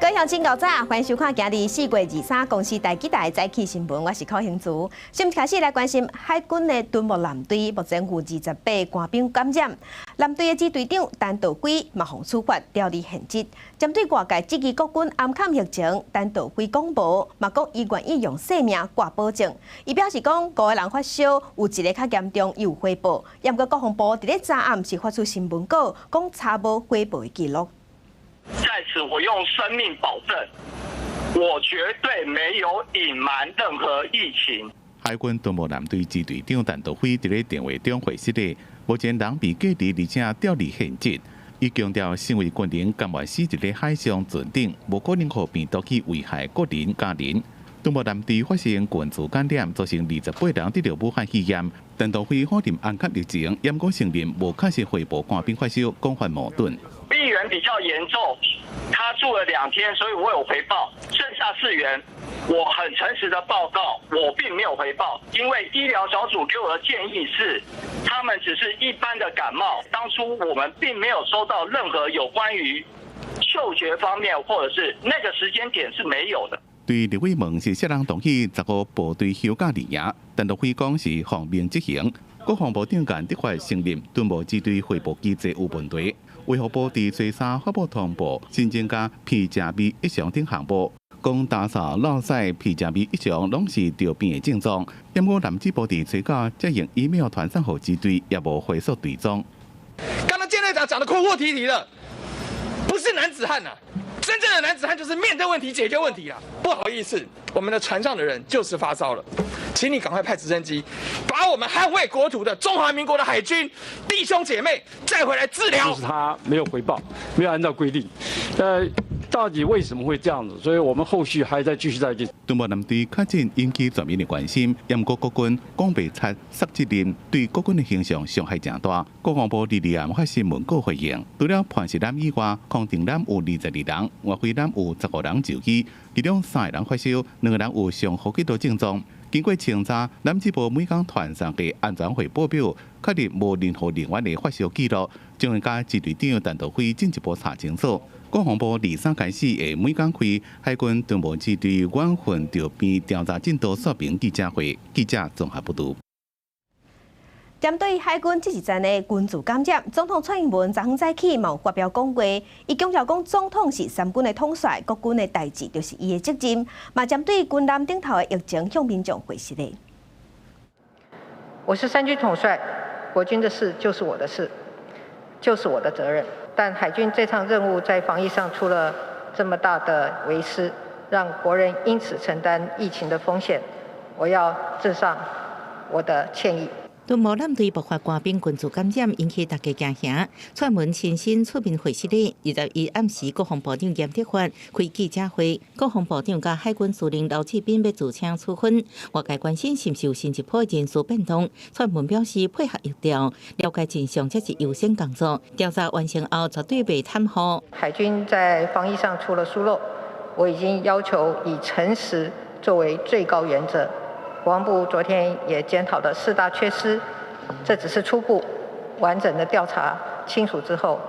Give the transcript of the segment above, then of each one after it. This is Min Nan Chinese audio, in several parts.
各位鄉親𠢕早，歡迎收看今日4月23公視第幾台早起新聞，我是柯興慈。先開始來關心海軍的敦睦艦隊，目前有28官兵感染。艦隊的支隊長陳道輝嘛予處罰調離現職。針對外界質疑國軍掩崁疫情，陳道輝講無，嘛講伊願意用性命掛保證。伊表示講五個人發燒，有一个較嚴重，伊有回報。毋過國防部佇咧昨暗是發出新聞稿，講查無回報的記錄。在此，我用生命保證，我絕對沒有隱瞞任何疫情。海軍敦睦艦隊支隊長陳道輝佇咧電話中回釋咧，目前人被隔離，而且調離現職。伊強調，身為軍人，甘願死佇咧海上船頂，無可能予病毒去危害國人家人。敦睦艦隊發生群聚感染，造成28人得著武漢肺炎。陳道輝否認掩崁疫情，毋過承認無確實匯報官兵發燒，講法矛盾。一員比較嚴重，他住了2天，所以我有回報。剩下四員，我很誠實的報告，我並沒有回報，因為醫療小組給我的建議是，他們只是一般的感冒。當初我們並沒有收到任何有關於嗅覺方面，或者是那個時間點是沒有的。對立委問是啥人同意15部隊休假離營，陳道輝講是奉命執行。國防部長嚴德發承認敦睦支隊匯報機制有問題。衛福部佇初三發布通報，新增加鼻食味異常等項目，講焦嗽、落屎、鼻食味異常攏是著病的症狀。毋過南支部佇初九才用 email 傳送予支隊，也無回溯追蹤。剛剛艦隊長講得哭哭啼啼的，不是男子漢啊！真正的男子漢就是面對問題、解決問題啊！不好意思，我們的船上的人就是發燒了，請你趕快派直升機，把我們捍衛國土的中華民國的海軍弟兄姐妹載回來治療。就是他沒有回報，沒有按照規定，到底為什麼會這樣子？所以我們後續還在繼續在進。敦睦艦隊確診引起全民的關心，毋過國軍講袂出卸責任，對國軍的形象傷害誠大。國防部佇二暗發新聞稿回應，除了磐石艦以外，康定艦有22人，岳飛艦有15人就醫，其中三个人發燒，兩个人有上呼吸道症狀。經過清查，南支部每工傳送的安全匯報表，確認無任何人員的發燒記錄，將會共支隊長陳道輝進一步查清楚。國防部二三開始會每工開海軍敦睦支隊遠訓著病調查進度說明記者會，記者綜合報導。針對海軍這一陣的群聚感染，總統蔡英文昨昏早起嘛有發表講話，伊強調講總統是三軍的統帥，國軍的代誌就是伊的責任。嘛針對軍艦頂頭的疫情向民眾回釋咧。我是三軍統帥，國軍的事就是我的事，就是我的責任。但海軍這場任務在防疫上出了這麼大的微失，讓國人因此承擔疫情的風險，我要致上我的歉意。敦睦艦隊爆發官兵群聚感染，引起大家驚嚇。蔡英文親身出面回釋咧，21暗時，國防部長嚴德發開記者會，國防部長佮海軍司令劉志斌欲辭請處分，外界關心是毋是有新一波人事變動。蔡英文表示配合疫調，了解真相才是優先工作。調查完成後，絕對袂袒護。海軍在防疫上出了疏漏，我已經要求以誠實作為最高原則。國防部昨天也檢討了四大缺失，這只是初步，完整的調查清楚之後，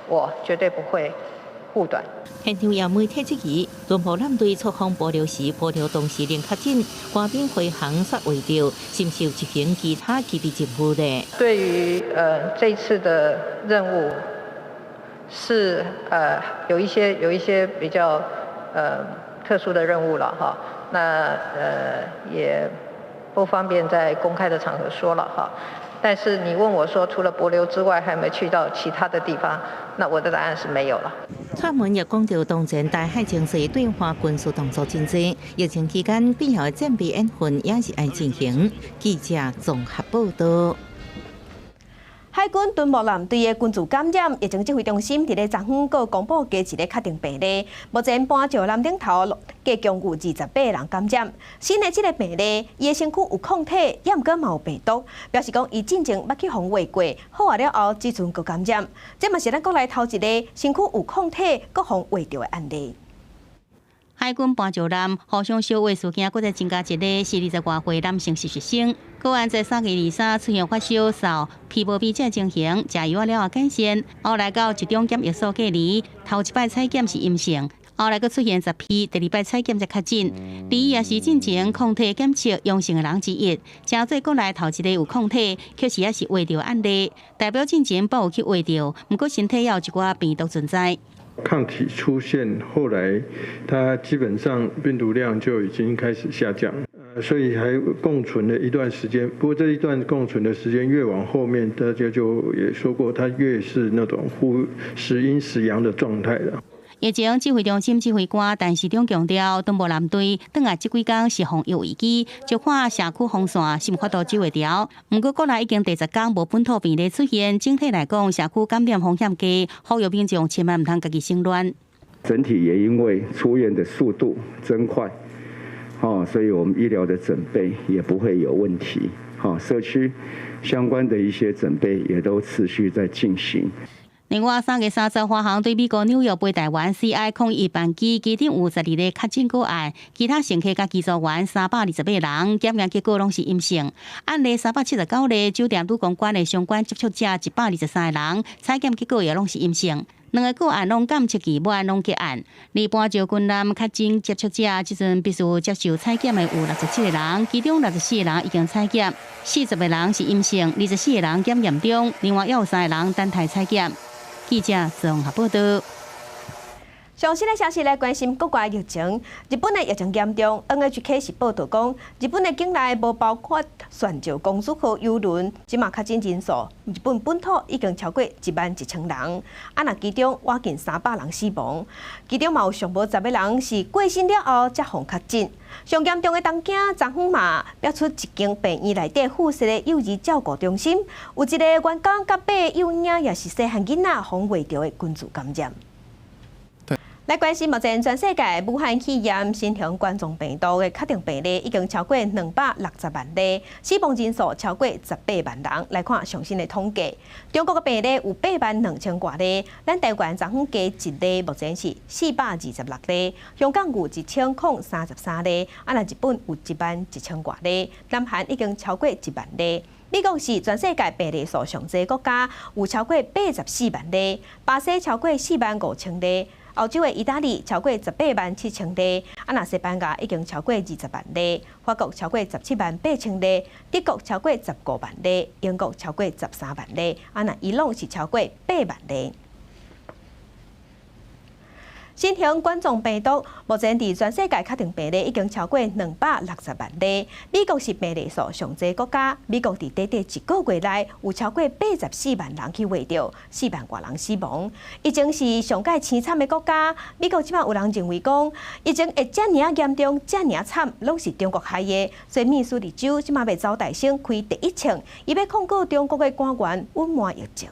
我絕對不會護短。現場也媒體質疑，敦睦艦隊出訪帛琉時，帛琉當事人確診，官兵飛航煞未到，是毋是有執行其他基地任務呢？對於這次的任務，是有一些比較特殊的任務了哈。那也不方便在公開的場合說了哈，但是你問我說，除了帛琉之外，還有沒有去到其他的地方？那我的答案是沒有了。蔡英文也講到，當前台海情勢對華軍事動作真濟，疫情期間必要的戰備演訓也是愛進行。記者綜合報道。海軍敦睦艦隊的群聚感染，疫情指揮中心佇咧昨昏閣公布加一个確定病例。目前搬石艦頂頭加共有28人感染。新的這个病例，伊的身軀有抗體，也毋過嘛有病毒，表示講伊進前捌去予畫過，好啊了後，這陣閣感染。這嘛是咱國內頭一个身軀有抗體閣予畫著的案例。海軍搬石艦互相相畫事件，閣再增加一个是20外歲男性實習生，個案在3月23出現發燒、嗽、鼻無味這情形，食藥了後改善，後來到一中檢疫所隔離，頭一擺採檢是陰性，後來閣出現10批，第二擺採檢才確診。而伊也是進前抗體檢測陽性的人之一，誠做國內頭一個有抗體，確實也是穢著案例，代表進前閣有去穢著，毋過身體猶有一寡病毒存在。抗體出現，後來它基本上病毒量就已經開始下降，所以還共存了一段時間。不過這一段共存的時間越往後面，大家就也說過，它越是那種忽時陰時陽的狀態了。疫情指揮中心指揮官陳時中強調，敦睦艦隊轉來這幾工是防疫危機，就看社區封線是毋法度守會牢。毋過國內已經第10工無本土病例出現，整體來講，社區感染風險低，呼籲民眾千萬毋通家己省亂。整體也因為出院的速度增快，哦，所以我們醫療的準備也不會有問題。好，社區相關的一些準備也都持續在進行。另外，3月30，華航對美國紐約飛台灣 CI 01班機，機頂有12個確診個案，其他乘客佮機組員328人，檢驗結果攏是陰性。案例379例，酒店女公關的相關接觸者123個人，採檢結果也攏是陰性。兩个個案攏監測期滿，攏結案。而搬石軍艦確診接觸者，這陣必須接受採檢的有67個人，其中64個人已經採檢，40個人是陰性，24個人檢驗中，另外猶有三個人等待採檢。記者綜合報道。上新的消息來關心國外疫情，日本的疫情嚴重。NHK 是報道講，日本的境內無包括船上公主號郵輪，這馬確診人數，日本本土已經超過11,000人。啊，若其中倚近300人死亡，其中嘛有上無10個人是過身了後才予確診。上嚴重的東京，昨昏嘛爆出一間病院內底附設的幼兒照顧中心，有一個員工佮八个幼嬰也是細漢囡仔，予穢著的群聚感染。來關心目前全世界武漢肺炎新型冠狀病毒的確定病例已經超過260萬例，死亡人數超過18萬人。來看上新的統計，中國的病例有8萬2千外例，咱台灣昨昏加一例，目前是426例。香港有1033例，啊，若日本有1萬1千外例，南韓已經超過1萬例。美國是全世界病例數上濟國家，有超過84萬例，巴西超過4萬5千例。歐洲的意大利超過18萬7千例，啊，若西班牙已經超過20萬例，法國超過17萬8千例，德國超過15萬例，英國超過13萬例，啊，若伊朗是超過8萬例。新型冠狀病毒目前佇全世界確定病例已經超過260萬例。美國是病例數上濟國家，美國佇短短一個月內有超過84萬人去穢著，4萬外人死亡。疫情是上蓋凄慘的國家。美國這擺有人認為講，疫情會遮爾仔嚴重、遮爾仔慘，攏是中國害的。所以密蘇里州這擺欲走大聲開第一槍，伊欲控告中國的官員隱瞞疫情。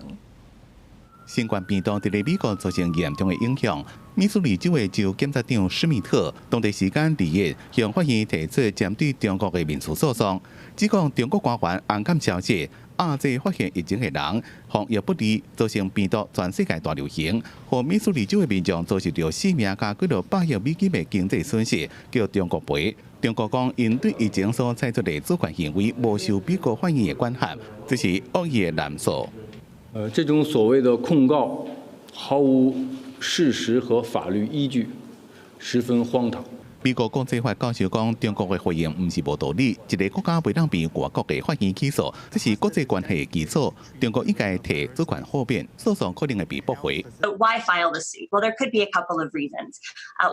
新冠病毒佇咧美國造成嚴重的影響。密蘇里州的州檢察長史密特，當地時間2日向法院提出針對中國的民事訴訟，指控中國官員掩蓋消息，壓制發現疫情的人，防疫不力，造成病毒全世界大流行，予密蘇里州的民眾遭受著性命佮幾落百億美金的經濟損失，叫中國賠。中國講，𪜶對疫情所採取的主權行為無受美國法院的管轄，這是惡意的濫訴。這種所謂的控告毫無事實和法律依據，十分荒唐。美國國際法教授講，中國的回應毋是無道理，一个國家袂當被外國的法院起訴，這是國際關係的基礎。中國應該提主權抗辯，訴訟可能會被駁回。 But why file the suit? Well, there could be a couple of reasons.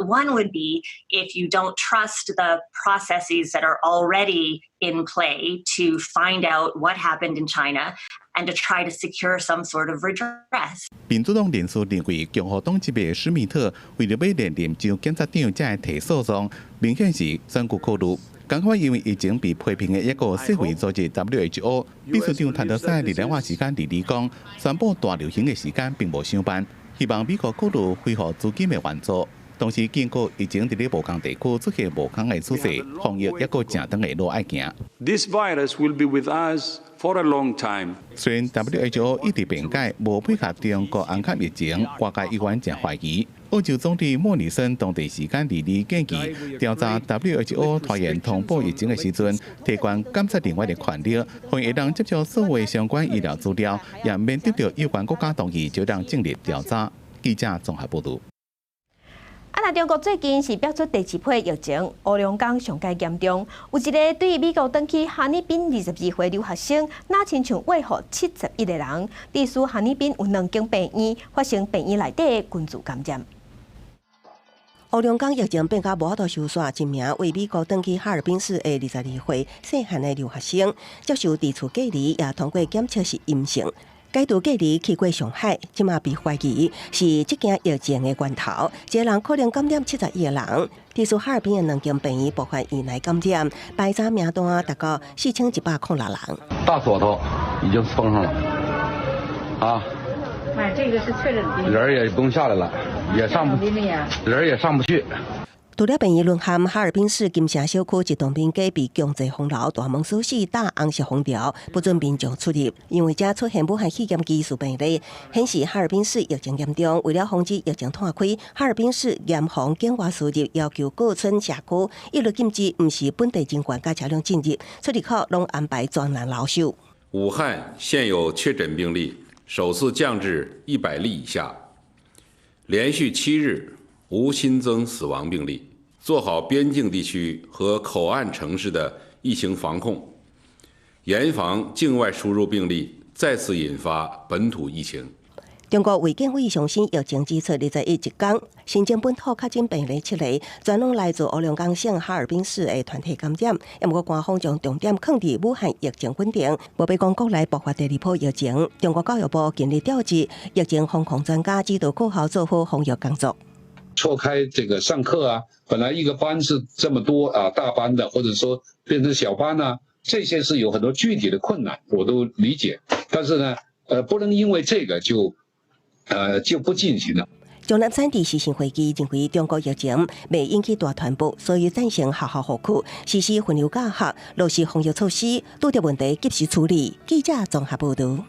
One would be if you don't trust the processes that are already in play to find out what happened in China and to try to secure some sort of redress. 民主黨人士認為，共和黨籍的史密特為著欲連任州檢察長，才會提訴訟，明顯是選舉考慮。仝款因為疫情被批評的一個世衛組織 WHO 秘書長譚德塞佇台灣時間二二講，宣布大流行的時間並無傷慢，希望美國考慮恢復資金的援助。同時警告疫情佇咧無仝地區出現無仝的趨勢，防疫抑閣誠長的路愛行。 This virus will be with us for a long time. 雖然 WHO 一直辯解無配合中國掩蓋疫情，外界依然誠懷疑。澳洲總理莫里森當地時間二二建議調查 WHO 拖延通報疫情的時陣，提懸監察人員的權力，予𪜶會當接觸所有相關醫療資料，也免得著有關國家同意就當進入調查。記者綜合報導。啊，若中國最近是爆出第二波疫情，烏龍江上蓋嚴重，有一个對美國轉去哈爾濱22歲留學生，若親像餵予71個人，致使哈爾濱有兩間病院發生病院內底的群聚感染。烏龍江疫情變甲無法度收煞，一名為美國轉去哈爾濱市的22歲細漢的留學生，接受佇厝隔離，也通過檢測是陰性。解除隔離去過上海，這馬被懷疑是這件疫情的源頭。這个人可能感染71個人，致使哈爾濱的兩間病院爆發院內感染，排查名單達到4106人。大鎖頭已經封上了，啊！哎，這個是確診病。人也不用下來了，也上不，人也上不去。除了病院淪陷，哈爾濱市金城小區一棟民家被強制封樓，大門鎖死，打紅色封條，不准民眾出入。因為這出現武漢肺炎疑似病例，顯示哈爾濱市疫情嚴重。為了防止疫情湠開，哈爾濱市嚴防境外輸入，要求各村社區一律禁止毋是本地人員佮車輛進入，出入口攏安排專人留守。武漢現有確診病例首次降至100例以下，連續7日無新增死亡病例，做好邊境地區和口岸城市的疫情防控，嚴防境外輸入病例再次引發本土疫情。中國衛健委上新疫情指出，21一天新增本土確診病例七個，全攏來自黑龍江省哈爾濱市的團體感染。毋過官方將重點放佇武漢疫情穩定，無欲講國內爆發第二波疫情。中國教育部近日調集疫情防控專家指導各校做好防疫工作。錯開這個上課啊，本來一個班是這麼多啊，大班的，或者說變成小班啊，這些是有很多具體的困難，我都理解。但是呢，不能因為這個就不進行了。鍾南山佇視訊會議認為，中國疫情未引起大傳播，所以贊成學校復課，實施分流教學，落實防疫措施，拄著問題及時處理。記者綜合報導。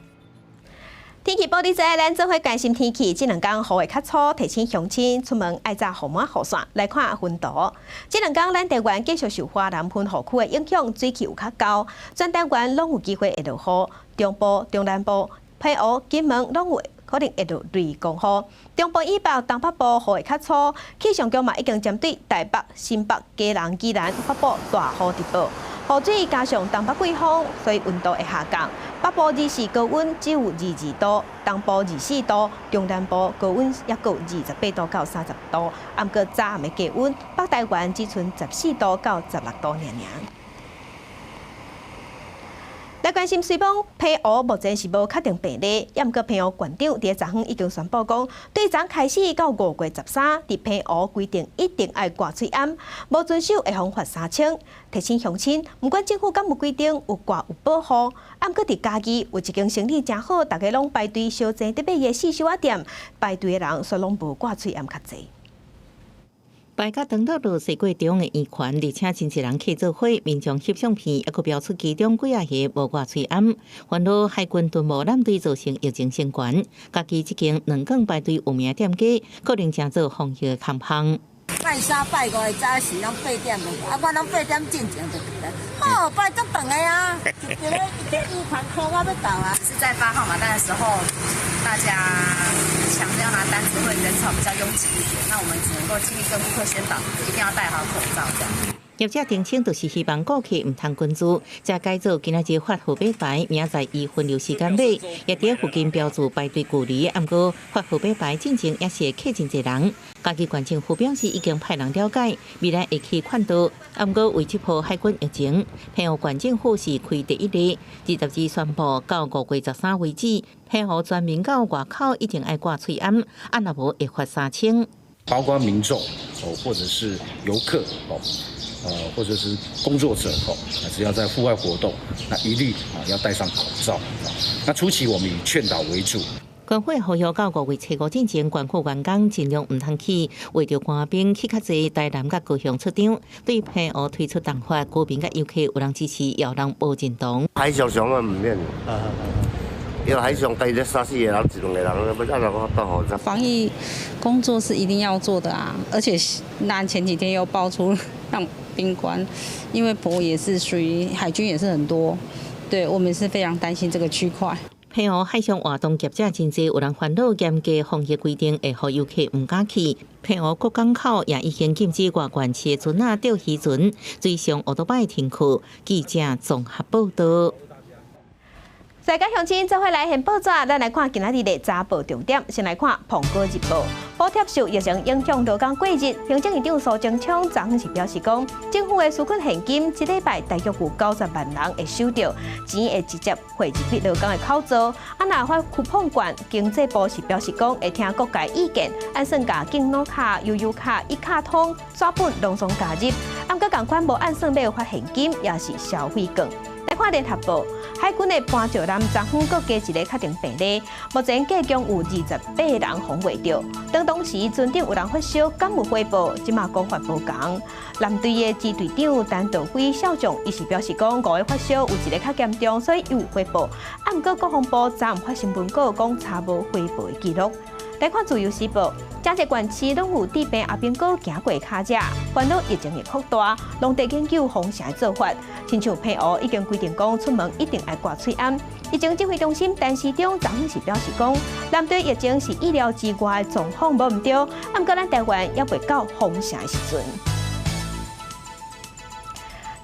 天氣報你知，咱做伙關心天氣。這兩工雨會較粗，提醒鄉親出門愛紮予滿雨傘。來看雲圖，這兩工咱台灣繼續受華南雲雨區的影響，水氣有較厚，全台灣攏有機會會落雨。中部、中南部、澎湖、金門攏有可能會落雷公雨。中部以北、東北部雨會較粗，氣象局嘛已經針對台北、新北、基隆、宜蘭發布大雨特報。雨水加上東北季風，所以溫度會下降。北部日時高溫只有22度，東部24度，中南部高溫抑閣有28度到30度。毋過早暗的低溫，北台灣只賰14度到16度爾爾。來關心水崩，澎湖目前是無確定病例，抑毋過澎湖縣長佇昨昏已經宣布講，對昨開始到5月13，佇澎湖規定一定愛掛喙罨，無遵守會予罰3000。提醒鄉親，毋管政府敢有規定有掛有保護，毋過佇嘉義有一間生意誠好，逐家攏排隊相爭佇買的四小仔店，排隊的人煞攏無掛喙罨較濟。排甲長樂路西過中的圓環，而且真濟人客做伙，民眾翕相片，猶閣標出其中幾仔个無掛喙罨，煩惱海軍敦睦艦隊造成疫情升懸。家己這間兩更排隊有名店家，可能成做防疫的空縫。拜三拜五的早時攏8點的，啊，我攏8點進前就來。哦，排足長的啊，一個一個圓環箍我欲到啊。是在發號碼單的時候，大家搶着要拿單子，會人潮比較擁擠一點。那我們只能夠盡力跟顧客宣導，一定要戴好口罩，這樣。業者澄清，就是希望顧客毋通群聚，才改做今仔日發號碼牌，明仔載依分流時間買，也佇附近標註排隊距離。毋過發號碼牌進前也是會客真濟人。嘉義縣政府表示已經派人了解，未來會去勸導。毋過為這波海軍疫情，澎湖縣政府是開第一例，22宣布到5月13為止，澎湖全民到外口一定愛掛喙罨，啊若無會罰3000。包括民眾哦，或者是遊客哦。或者是工作者哦，只要在戶外活動，那一律啊要戴上口罩。那初期我們以勸導為主。官會呼籲到5月初5進前，縣府員工盡量毋通去，為著官兵去較濟台南佮高雄出張，對澎湖推出重罰，居民佮遊客有人支持，也有人無認同。海上上啊毋免，因為海上計咧三四個人，一兩個人，欲按怎講到好。防疫工作是一定要做的啊，而且那前幾天又爆出讓賓館，因為澎湖也是屬於海軍，也是很多，對我們是非常擔心這個區塊。澎湖海上活動業者真濟，有人煩惱嚴格防疫規定會予遊客毋敢去。澎湖各港口也已經禁止外縣市的船仔釣魚船水上歐多擺停靠。記者綜合報道。世界鄉親做伙來獻報紙，咱來看今仔日的早報重點。先來看《蘋果日報》，補貼受疫情影響，勞工過熱。行政院長蘇貞昌昨昏是表示講，政府的紓困現金，這禮拜大約有90萬人會收著，錢會直接匯入去勞工的口座。啊，若發쿠膨券，經濟部是表示講會聽各界意見，按算共敬老卡、悠遊卡、一卡通、紙本攏總加入。啊，毋過仝款無按算欲發現金，抑是消費券。來看聯合報，海軍的潘石艦昨昏閣加一个確診病例，目前計共有28人防衛著。當當時船頂有人發燒，敢有回報？這馬講法無仝。艦隊的支隊長陳道輝少將，伊是表示講，五个發燒有一个較嚴重，所以有回報。啊，毋過國防部昨昏發新聞稿講查無回報的記錄。來看自由時報，誠濟縣市攏有治病阿兵哥行過跤遮，煩惱疫情會擴大，攏在研究封城的做法。親像澎湖已經規定講出門一定愛掛喙罨。疫情指揮中心陳時中昨昏是表示講，面對疫情是意料之外的狀況，無毋對。啊，毋過咱台灣猶未到封城的時陣。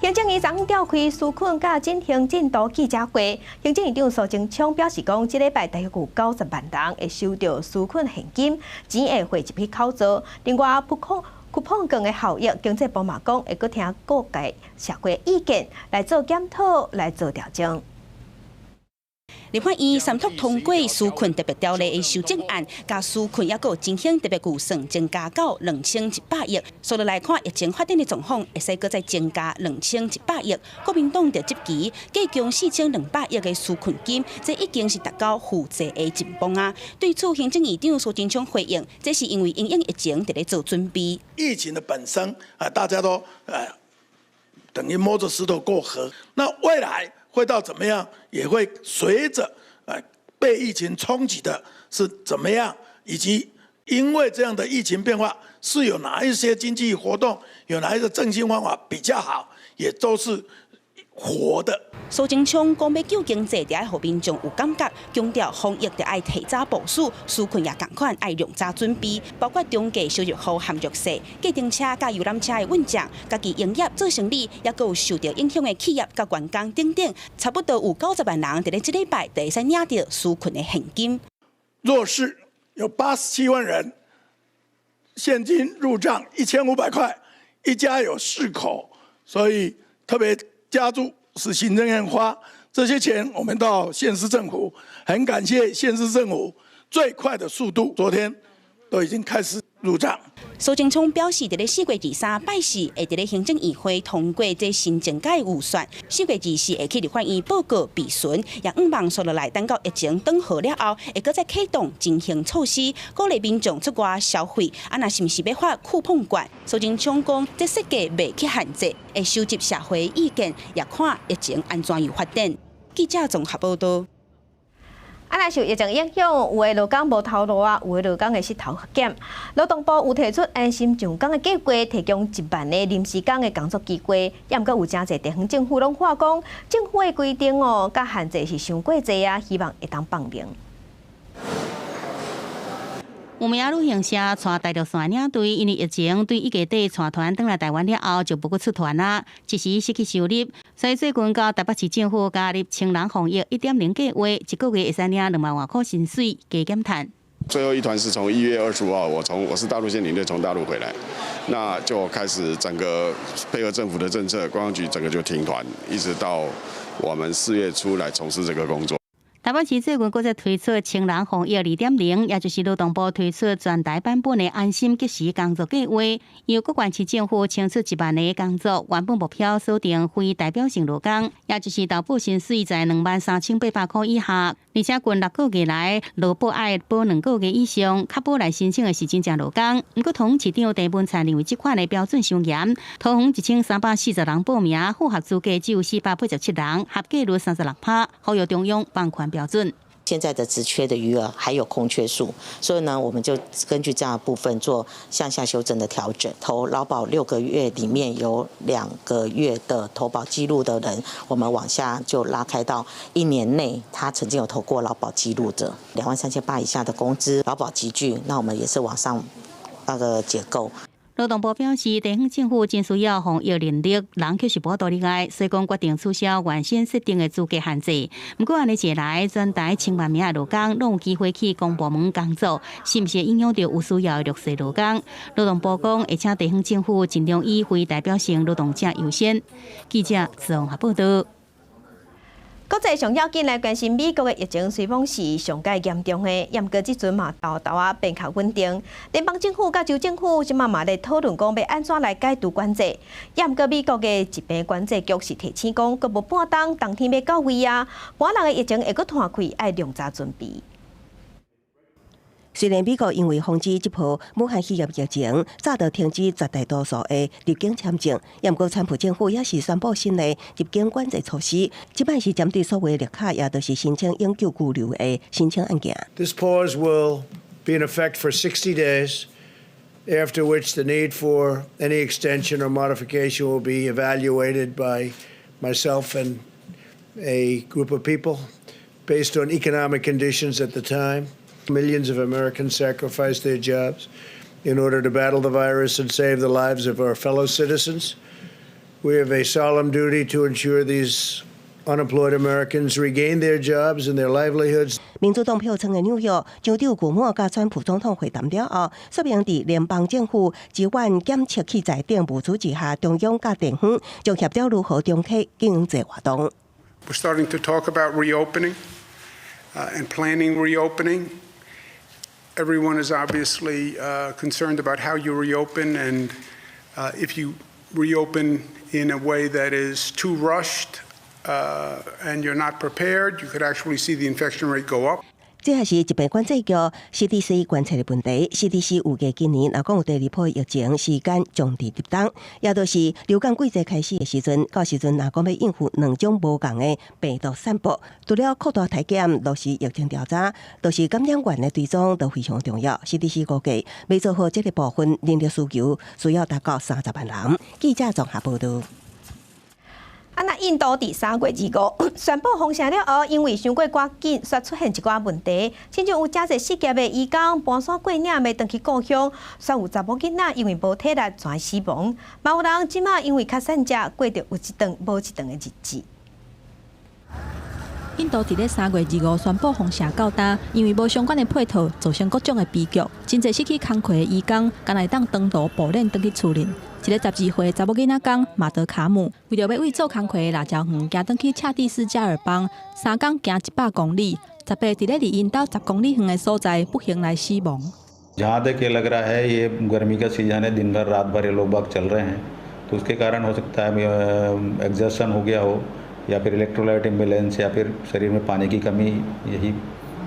行政院昨昏召開紓困佮振興進度記者會，行政院長蘇貞昌表示講，這禮拜大約有90萬人會收著紓困現金，錢會匯入去口座。另外，쿠膨券的效益，經濟部嘛講會閣聽各界社會意見來做檢討，來做調整。立法院三讀通過紓困特別條例的修正案，共紓困抑閣有振興特別預算增加到2100億。數落來看，疫情發展的狀況會使閣再增加2100億。國民黨就質疑，計共4200億的紓困金，這已經是達到負債的緊繃啊。對此，行政院長蘇貞昌回應，這是因為因應疫情佇咧做準備。疫情的本身啊，大家都等於摸着石頭過河。那未來會到怎麼樣，也會隨着被疫情衝擊的是怎麼樣，以及因為這樣的疫情變化，是有哪一些經濟活動，有哪一個振興方法比較好，也都是活的。蘇貞昌講欲救經濟，著愛予民眾有感覺，強調防疫著愛提早部署，紓困也仝款愛量早準備，包括中低收入戶含弱勢、計程車佮遊覽車的運將、家己營業做生理，抑閣有受著影響的企業佮員工等等，差不多有90萬人佇咧這禮拜就會使領著紓困的現金。弱勢有87萬人現金入賬1500塊，一家有四口，所以特別加注。是行政院發這些錢，我們到縣市政府，很感謝縣市政府最快的速度，昨天都已經開始入賬。蘇貞昌表示，佇咧4月23拜四，會佇咧行政院會通過這新增加預算。4月24會去立法院報告備詢，也向望紲落來等到疫情轉好了後，會閣再啟動振興措施，鼓勵民眾出外消費。啊，若是毋是欲發쿠膨券？蘇貞昌講，這設計袂去限制，會收集社會意見，也看疫情按怎樣發展。記者綜合報道。啊，若受疫情影響，有的勞工無頭路啊，有的勞工的薪頭減。勞動部有提出安心上崗的計劃，提供1萬个臨時工的工作機會。也毋過有誠濟地方政府攏喊講，政府的規定哦，佮限制是傷過濟啊，希望會當放寬。有名旅行社帶大陸線領隊，因為疫情對1月底帶團轉來台灣了後，就無閣出團啊，一時失去收入，所以最近佮台北市政府加入青人防疫1.0計劃，一個月會使領2萬外箍薪水，加減趁。最後一團是從1月25號，我是大陸線領隊從大陸回來，那就開始整個配合政府的政策，觀光局整個就停團，一直到我們4月初來從事這個工作。台北市最近閣再推出青人防疫2.0，也就是勞動部推出全台版本的安心即時工作計劃，由各縣市政府清出1萬个工作，原本目標鎖定非代表性勞工，也就是投保薪水在23,800箍以下，而且近6個月來勞保愛保2個月以上，較保來申請的是真正勞工。毋過桃園市長鄭文燦認為這款的標準傷嚴，桃園1340人報名，符合資格只有487人，合格率36%，呼籲中央放寬標準。現現在的職缺的餘額還有空缺數，所以呢，我們就根據這樣的部分做向下修正的調整。投勞保6個月裡面有2個月的投保記錄的人，我們往下就拉開到一年內他曾經有投過勞保記錄的23,800以下的工資勞保級距，那我們也是往上那個結構。勞動部表示，地方政府真需要防疫人力，人卻是無多入來，所以講決定取消原先設定的資格限制。毋過按呢一來，全台千萬名的勞工攏有機會去公部門工作，是毋是會影響著有需要的弱勢勞工？勞動部講，會請地方政府盡量以非代表性勞動者優先。記者綜合報道。國際上要緊來關心美國的疫情，雖講是上蓋嚴重的，毋過這陣嘛沓沓仔變較穩定。聯邦政府佮州政府這馬嘛咧討論講欲按怎來解除管制。毋過美國的疾病管制局是提醒講，閣無半冬冬天欲到位啊，寒人的疫情會閣拖開，愛量早準備。雖然美國因為防止這波武漢肺炎疫情，早就停止絕大多數的入境簽證，毋過川普政府也是宣布新的入境管制措施，這擺是針對所謂綠卡，也就是申請永久居留的申請案件。 This pause will be in effect for 60 days, after which the need for any extension or modification will be evaluated by myself and a group of people based on economic conditions at the time. Millions of Americans sacrificed their jobs in order to battle the virus and save the lives of our fellow citizens. We have a solemn duty to ensure these unemployed Americans regain their jobs and their livelihoods. 民主黨票倉的紐約州長古莫佮川普總統會談了後，說明佇聯邦政府支援檢測器材等物資之下，中央佮地方將協調如何重啟經濟活動。 We're starting to talk about reopening and planning reopening. Everyone is obviously concerned about how you reopen and if you reopen in a way that is too rushed and you're not prepared, you could actually see the infection rate go up. 這也是疾病管制局 CDC 觀測的問題。CDC 預計今年若講有第二波疫情，時間將佇入冬，也就是流感季節開始的時陣。到時陣若講欲應付兩種無仝的病毒散布，除了擴大篩檢、落實疫情調查，就是感染源的追蹤都非常重要。CDC 估計，欲做好這個部分，人力需求需要達到30萬人。記者綜合報道。啊，那印度佇3月25宣布封城了後，因為傷過趕緊，煞出現一寡問題。親像有誠濟失業的移工盤山過嶺欲轉去故鄉，煞有查某囡仔因為無體力全死亡。嘛有人這馬因為確診者過著有一頓無一頓的日子。印度佇咧3月25宣布封城到今，因為無相關的配套，造成各種的悲劇。真濟失去工課的移工，干焦會當長途步練轉去厝裡。一个12歲查某囡仔工馬德卡姆，為著欲為做工課的辣椒園行轉去恰蒂斯加爾邦，3工行100公里，十八佇咧離𪜶兜10公里遠的所在不幸來死亡。 जहाँ तक ये लग रहा है ये गर्मी का सीजन है, दिन भर रात भर ये लोग बाग चल रहे हैं, तो उसके कारण हो सकता है एग्जॉशन हो गया हो या फिर इलेक्ट्रोलाइट इम्बेलेंस या फिर शरीर में पानी की कमी, यही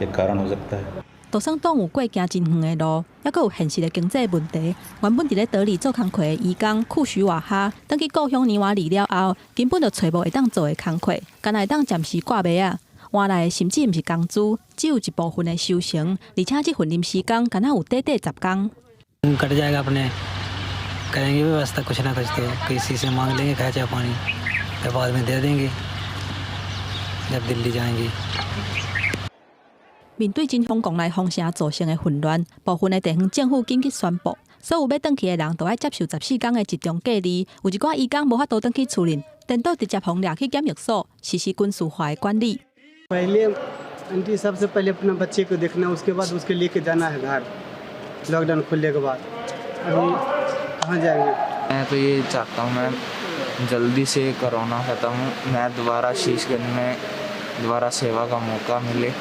एक कारण हो सकता है。就算擋有過行真遠的路，猶閣有現實的經濟問題。原本佇咧德里做工課的移工庫許瓦哈，轉去故鄉尼瓦里了後，根本就揣無會當做的工課，干焦會當暫時掛賣仔。換來的甚至毋是工資，只有一部分的收成，而且這份臨時工干焦有短短10工。 कट जाएगा अपने करेंगे व्यवस्था कुछ ना कुछ तो किसी से मांग लेंगे खर्चा पानी फिर बाद में दे देंगे जब दिल्ली जाएंगे。面對真瘋狂來封城造成的混亂，部分的地方政府緊急宣布，所有欲轉去的人都愛接受14工的集中隔離。有一寡移工無法度轉去厝裡，顛倒直接予掠去檢疫所，實施軍事化的管理。 पहले आंटी सबसे पहले अपना बच्चे को देखना, उसके बाद उसके लेके जाना है घर। लॉकडाउन खुलने के बाद अभी कहाँ जाएंगे? मैं तो ये चाहता हूँ मैं जल्दी से कोरोना ख़त्म, मैं दोबारा शीशगंज में दोबारा सेवा का मौका मिले。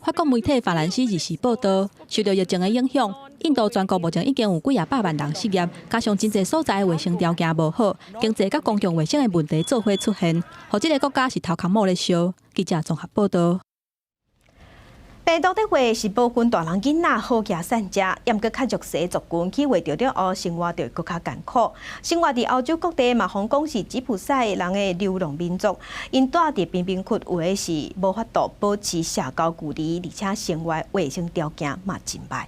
法國媒體法蘭西日時報道，受著疫情的影響，印度全國目前已經有幾仔百萬人失業，加上真濟所在的衛生條件無好，經濟佮公共衛生的問題做伙出現，予這个國家是頭殼某咧燒。記者綜合報道。病毒的話是無分大人囡仔好食善食，毋過較弱勢族群去餵著了後，生活就會閣較艱苦。生活佇歐洲各地嘛，予人講是吉普賽人的流浪民族，𪜶蹛佇貧民窟，有的是無法度保持社交距離，而且生活衛生條件嘛真䆀。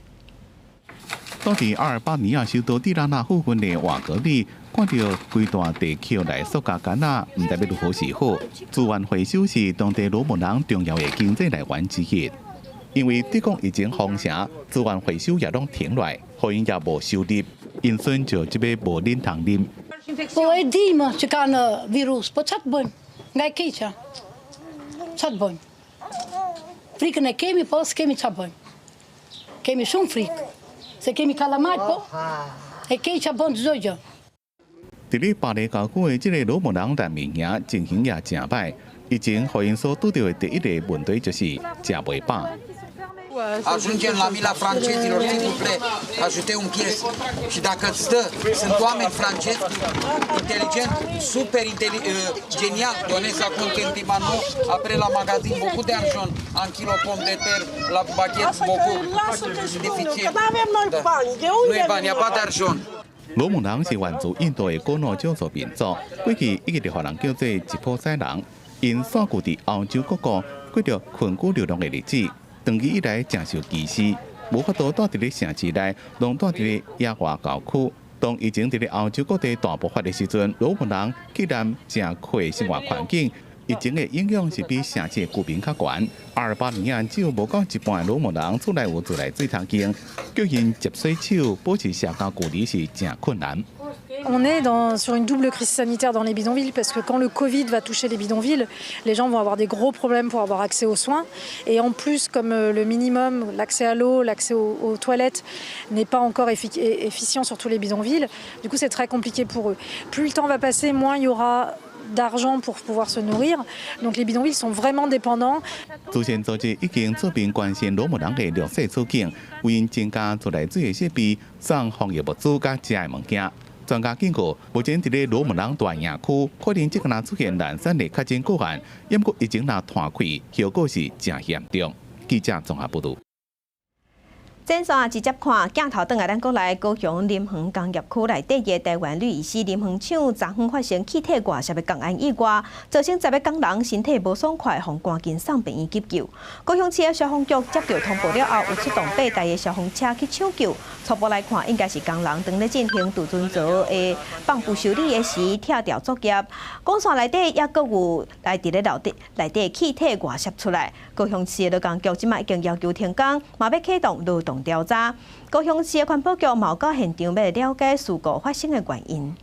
蹛佇阿爾巴尼亞首都蒂拉納附近的瓦格里，看著規大地抾來塑膠桿仔，毋知欲如何是好。資源回收是當地羅姆人重要的經濟來源之一。因為德國疫情封城，資源回收也攏停落來，予𪜶也無收入，𪜶孫就這欲無奶通啉。 Po e dimë që kanë virus, po ça të bëjmë? Nga e keqja. Ça të bëjmë? Frikën e kemi, po s'kemi ça bëjmë. Kemi shumë frikë. Se kemi kalamajt, po e keqja bën çdo gjë. 佇咧巴黎郊區的這个羅姆人難民營情形也誠䆀，疫情予𪜶所拄著的第一个問題就是食袂飽。 Ajungem la mila francezilor, s'il vous plaît, ajutez un pièce. Și dacă îți dă, sunt oameni francezi, inteligent, super genial, donez acum nu, après la magazin, beaucoup d'argent, un kilo pomme de terre, la baguette, beaucoup. Difficil. Nu e bani, e pas d'argent. 羅姆人是源自印度的古老少數民族，過去一直予人叫做吉普賽人。𪜶散居佇歐洲各國，過著群居流浪的日子。長期以來誠受歧視，無法度蹛佇咧城市內，攏蹛佇咧野外郊區。當疫情佇咧歐洲各地大爆發的時陣，羅姆人竟然誠苦生活環境，疫情的影響是比城市的居民較懸。阿爾巴尼亞只有無夠一半的羅姆人厝內有自來水通用，叫𪜶接洗手、保持社交距離是誠困難。 On est sur une double crise sanitaire dans les bidonvilles parce que quand le Covid va toucher les bidonvilles, les gens vont avoir des gros problèmes pour avoir accès aux soins. Et en plus, comme le minimum, l'accès à l'eau, l'accès aux toilettes n'est pas encore efficient sur tous les bidonvilles, du coup c'est très compliqué pour eux. Plus le temps va passer, moins il y aura d'argent pour pouvoir se nourrir. Donc les bidonvilles sont vraiment dépendants. 慈善組織已經出面關心羅姆人的弱勢處境，為𪜶增加自來水的設備、送防疫物資佮食的物件。專家警告，目前佇咧羅姆人大營區，可能這個若出現零散的確診個案，毋過疫情若湠開，後果是誠嚴重。記者綜合報導。轉線直接看鏡頭，轉來咱國內高雄林園工業區內底的台灣氯乙烯林園廠，昨昏發生氣體外洩的工安意外，造成10个工人身體無爽快，予趕緊送病院急救。高雄市的消防局接到通報了後，有出動八台的消防車去搶救。初步來看，應該是工人當咧進行儲存槽的泵浦修理的時拆掉作業。管線內底猶閣有來佇咧樓底內底氣體外洩出來。高雄市的勞工局這擺已經要求停工，嘛欲啟動勞動調查。高雄市的環保局嘛到現場欲了解事故發生的原因。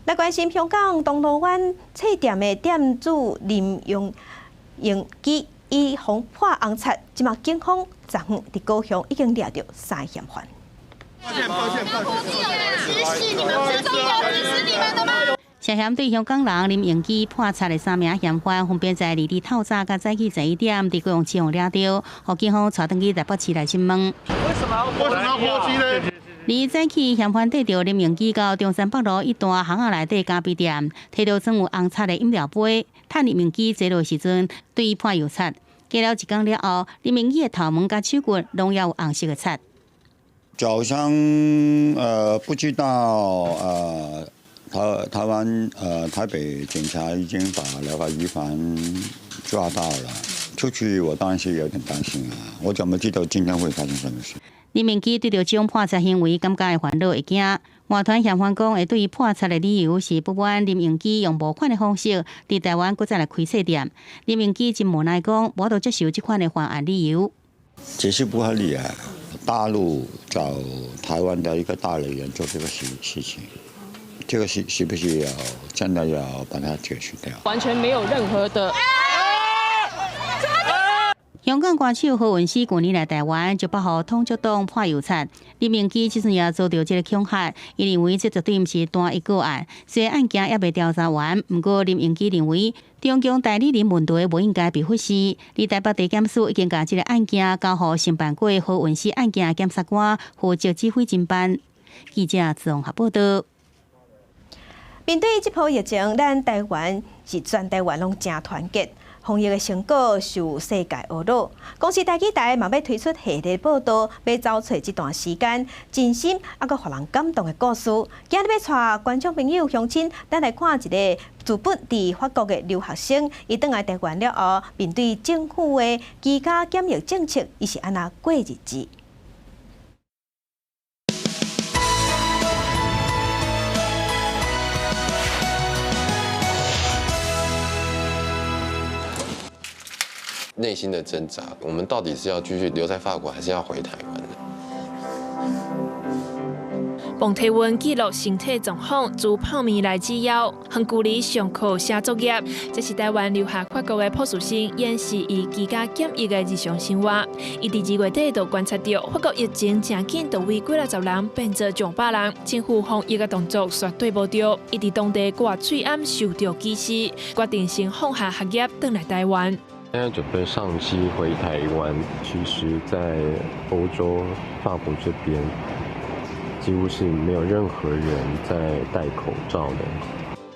來關心香港銅鑼灣冊店的店主林榮基，伊予潑紅漆，這擺警方昨昏佇高雄已經掠著三个嫌犯。抱歉，抱歉，抱歉。是你們是中國指使你們的嗎？涉嫌對香港人林榮基潑漆的三名嫌犯，分別在二日透早佮早起11點，佇高雄市予掠著，予警方帶轉去台北市來審問。為什麼為什麼要潑漆呢？二早起，嫌犯綴著林榮基到中山北路一段巷仔內底咖啡店，提著裝有紅漆的飲料杯，趁林榮基坐落時陣，對伊潑油漆。過了一工了後，林榮基的頭毛佮手骨攏猶有紅色的漆。早上不知道台灣台北警察已經把那個疑犯抓到了，出去我當然是有點擔心啊，我怎麼知道今天會發生什麼事？林榮基對著這種潑漆行為感覺會煩惱會驚。外傳嫌犯講會對伊潑漆的理由是不滿林榮基用無款的方式佇台灣閣再來開冊店。林榮基真無奈講，無法度接受這款的犯案理由。這是不合理啊！大陸找台灣的一個代理人做這個事情，這個是不是要真的要把它解決掉？完全沒有任何的。香港歌手何韻詩舊年來台灣，就予統促黨潑油漆。林榮基這陣也遭著這个恐嚇，伊認為這絕對毋是單一個案，雖然案件猶未調查完，毋過林榮基認為中共代理人問題無應該被忽視。而台北地檢署已經共這个案件交予承辦過何韻詩案件的檢察官負責指揮偵辦。記者綜合報道。面對這波疫情，咱台灣是全台灣攏誠團結。防疫的成果受世界呵咾。公視台語台嘛欲推出系列報道，欲走揣這段時間真心猶閣予人感動的故事。今日欲帶觀眾朋友鄉親，咱來看一个日本佇法國的留學生，伊轉來台灣了後，面對政府的居家檢疫政策，伊是按怎過日子？內心的掙扎，我們到底是要繼續留在法國，還是要回台灣呢？磅體溫記錄身體狀況，煮泡麵來解憂，遠距離上課寫作業。這是台灣留學法國的博士生，演示伊居家檢疫的日常生活。伊佇2月底就觀察到法國疫情誠緊，就為幾若十人變做上百人，政府防疫的動作絕對無對。伊佇當地掛喙罨受著歧視，決定先放下學業，轉來台灣。現在準備上機回台灣，其實，在歐洲法國這邊，幾乎是沒有任何人在戴口罩的。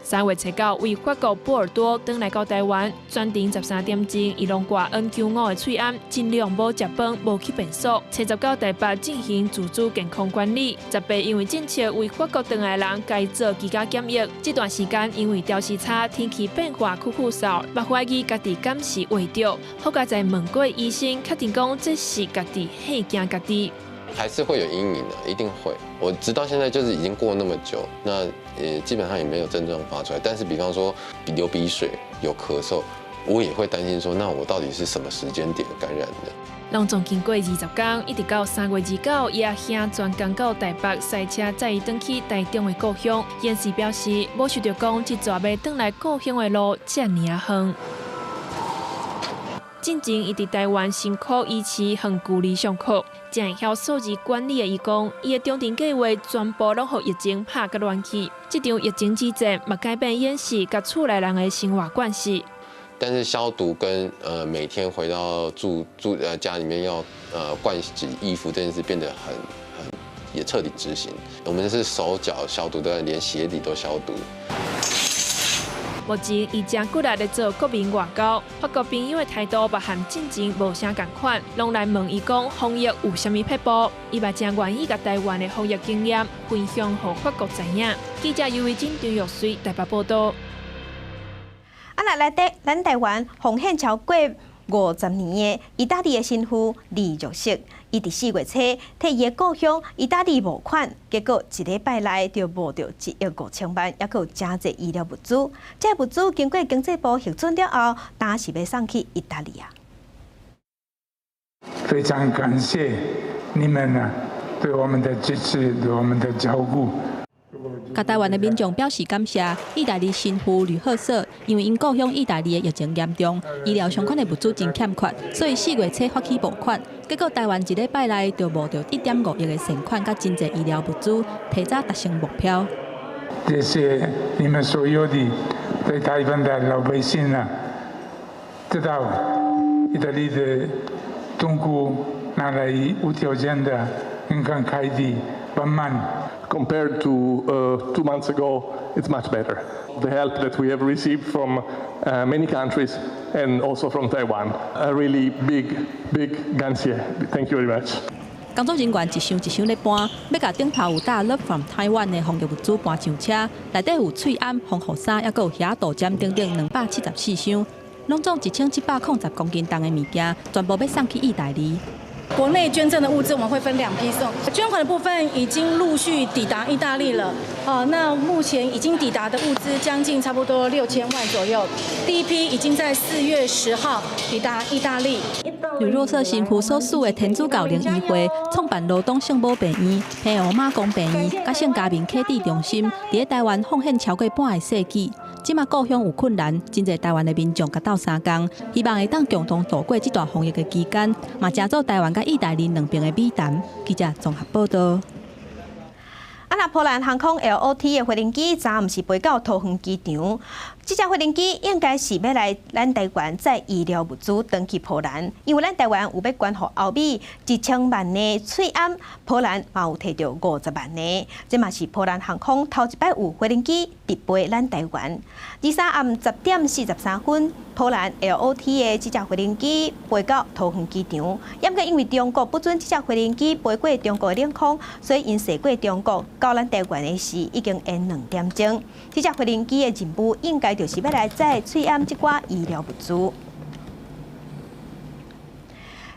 3月7號，為法國波爾多轉來到台灣，全程13點鐘，伊攏掛 N95 的喙罨，盡量無食飯，無去便所。七十九台北進行自主健康管理。18因為政策為法國轉來人改做居家檢疫，這段時間因為調時差、天氣變化、咳咳嗽，嘛懷疑家己敢是患著。好佳哉問過醫生，確定講這是家己嚇驚家己。還是會有陰影的，一定會。我直到現在就是已經過那麼久，那基本上也沒有症狀發出來。但是比方說流鼻水、有咳嗽，我也會擔心說，那我到底是什麼時間點感染的？攏總經過20天，一直到3月29，伊阿兄專工到台北賽車載伊轉去台中的故鄉。現時表示，無想著講這逝欲轉來故鄉的路遮爾仔遠。進前伊佇台灣辛苦維持遠距離上課，誠會曉數字管理的伊講，伊的長程計劃全部攏予疫情拍甲亂去。這場疫情之戰，嘛改變演示佮厝內人的生活慣勢。但是消毒跟每天回到住住家裡面要盥洗衣服這件事變得很也徹底執行。我們是手腳消毒，都連鞋底都消毒。目前伊誠骨力咧做國民外交，法國朋友的態度嘛和進前無啥仝款，攏來問伊講防疫有啥物撇步，伊嘛誠願意共台灣的防疫經驗分享予法國知影。記者尤維真、張玉水台北報導。啊，來來台咱台灣奉獻超過50年的意大利的神父李若瑟，伊佇4月初替伊的故鄉意大利募款，結果一禮拜內就募著1億5千萬，猶閣有誠濟醫療物資。這個物資經過經濟部核准了後，當時欲送去意大利啊。非常感謝你們啊，對我們的支持，對我們的照顧。共台灣的民眾表示感謝。意大利神父呂赫瑟因為𪜶故鄉意大利的疫情嚴重，醫療相關的物資真欠缺，所以4月初發起募款，結果台灣一禮拜內就募著1.5億的善款，佮真濟醫療物資，提早達成目標。謝謝你們所有的對台灣的老百姓啊，知道意大利的中國拿來無條件的很慷慨的幫忙。 Compared to 2 months ago, it's much better. The help that we have received from many countries and also from Taiwan, a really big, big 感謝. Thank you very much. 工作人員一箱一箱咧搬，欲共頂頭有打 Love from Taiwan 的防疫物資搬上車，內底有喙罨、防護衫，猶閣有遐杜針等等274箱，攏總1710公斤重的物件，全部欲送去意大利。國內捐贈的物資，我們會分兩批送。捐款的部分已經陸續抵達意大利了。哦，那目前已經抵達的物資將近差不多6000萬左右。第一批已經在4月10號抵達意大利。呂若瑟神父所屬的天主教靈醫會創辦羅東聖母病院、平湖媽宮病院、佮聖嘉明啟智中心，佇台灣奉獻超過半個世紀。這馬故鄉有困難，真濟台灣的民眾共鬥相共，希望會當共同度過這段防疫的期間，嘛誠做台灣佮意大利兩邊的美談。記者綜合報導。啊，那波蘭航空 LOT 的飛行機，昨毋是飛到桃園機場，這架飛行機應該是欲來咱台灣載醫療物資轉去波蘭，因為咱台灣有欲捐予歐美1000萬個喙罨，波蘭嘛有提著50萬個。這嘛是波蘭航空頭一擺有飛行機直飛咱台灣。23暗10點43分，波蘭 LOT 的這架飛行機飛到桃園機場，毋過因為中國不准這架飛行機飛過中國領空，所以𪜶駛過中國到咱台灣的時已經延2點鐘。這架飛行機的任務應該就是欲來載喙罨這寡醫療物資。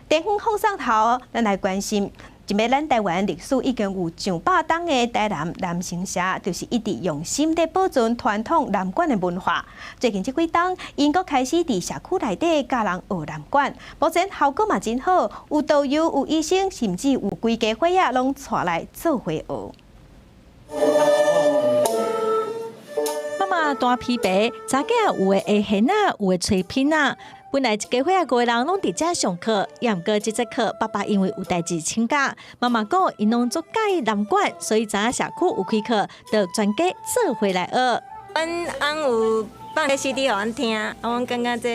電風放送頭，咱來關心，這擺咱台灣歷史已經有上百冬的台南南生社，就是一直用心佇保存傳統南管的文化。最近這幾冬，𪜶閣開始佇社區內底教人學南管，目前效果嘛真好，有導遊、有醫生，甚至有規家伙仔攏帶來做伙學。媽媽彈琵琶，查囝有的會弦仔，有的吹品仔。本來一家伙仔五個人攏佇遮上課，也毋過這節課爸爸因為有代誌請假，媽媽講𪜶攏足佮意南管，所以知影社區有開課，就全家做伙來學。阮翁有放個 CD 予阮聽，啊，阮感覺這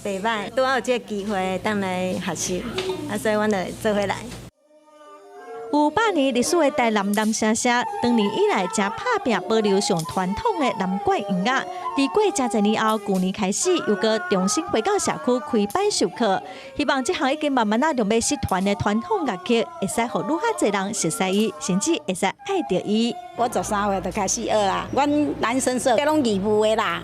袂䆀，拄好有這個機會當來學習，啊，所以阮就做伙來。有百年歷史的台南南聲社，長年以來誠拍拚保留上傳統的南管音樂。佇過誠濟年後，舊年開始又閣重新回到社區開班授課，希望這項已經慢慢仔就欲失傳的傳統樂曲，會使予愈較濟人熟悉伊，甚至會使愛著伊。我13歲就開始學啦，阮南生社這攏義務的啦。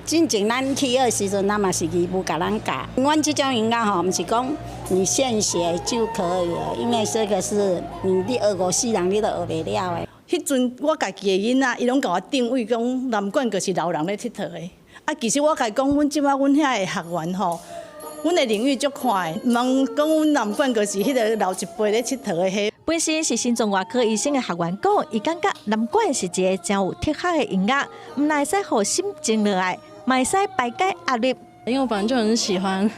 進前咱去學的時陣，咱嘛是義務共咱教。阮這種音樂吼，毋是講你現學就可以了，因為這個是你學五世人你都學袂了的。彼陣我家己的囡仔，伊攏共我定位講南管就是老人咧𨑨迌的。啊，其實我共伊講，阮這擺阮遐的學員吼，阮的領域足寬的，毋通講阮南管就是彼個老一輩咧𨑨迌的彼。本身是心臟外科醫生的學員講，伊感覺南管是一個誠有哲學的音樂，毋但會使予心靜落來，嘛會使排解壓力。因為我本來就很喜歡，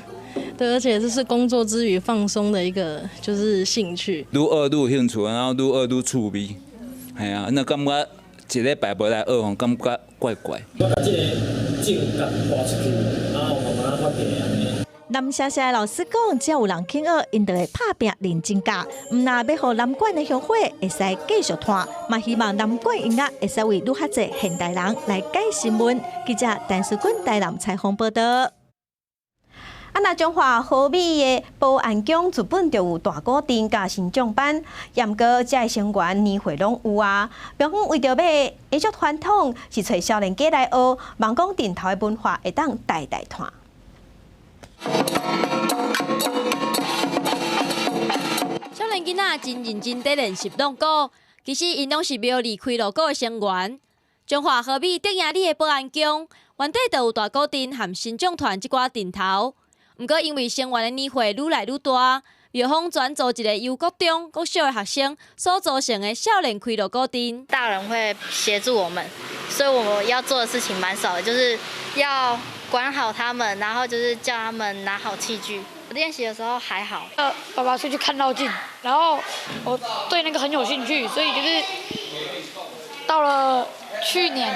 對，而且這是工作之餘放鬆的一個就是興趣。愈學愈有興趣，然後愈學愈趣味，係啊，那感覺一禮拜無來學吼，感覺怪怪。我共這個種共撥出去，然後慢慢發展。南聲社的老師講，只要有人肯學，𪜶就會拍拚認真教。毋但欲予南管的香火會使繼續傳，嘛希望南管音樂會使為愈較濟現代人來解心悶。記者陳淑君台南採訪報導。啊，若彰化和美的保安宮自本就有大鼓陣佮神將班，毋過遮的成員年歲攏有啊。廟方為著欲延續傳統，是揣少年家來學，望講陣頭的文化會當代代傳。少年囡仔真認真佇練習弄鼓，其實𪜶攏是苗栗開鑼鼓的成員。彰化和美竹營里的保安宮，原底就有大鼓陣和神將團這寡陣頭。毋過因為成員的年歲愈來愈大，廟方轉組一個由國中、國小的學生所組成的少年開鑼鼓陣。大人會協助我們，所以我們要做的事情蠻少的，就是要管好他們，然後就是叫他們拿好器具。練習的時候還好。爸爸出去看繞境，然後我對那個很有興趣，所以就是到了去年